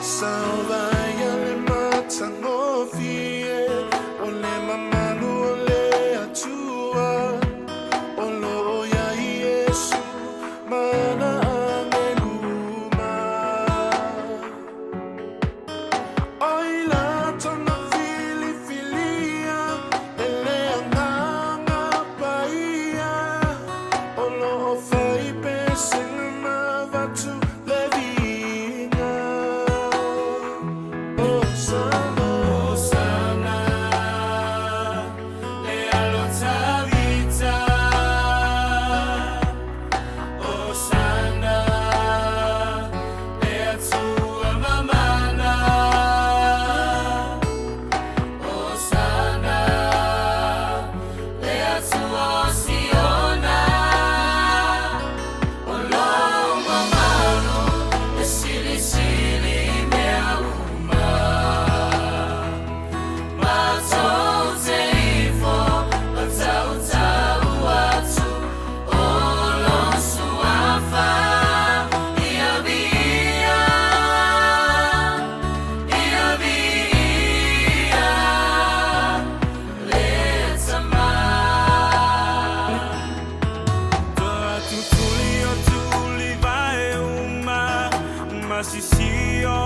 Saovaia le matagofie o le mamalu o le Atua, o lo o i ai Iesu ma ana agelu uma. O i latou na filifilia e le Agaga Paia, o lo o fai pesega ma avatu le viiga. Hosana, Hosana, le Alo o Tavita. Hosana, le Atua Mamana. Hosana, le Atua o Siona. O lou mamalu e silisili i mea uma. Matou te ifo ma tautau atu o lou Suafa ia viia, ia viia le Tama. Tutuli o tuli vae uma, masisi o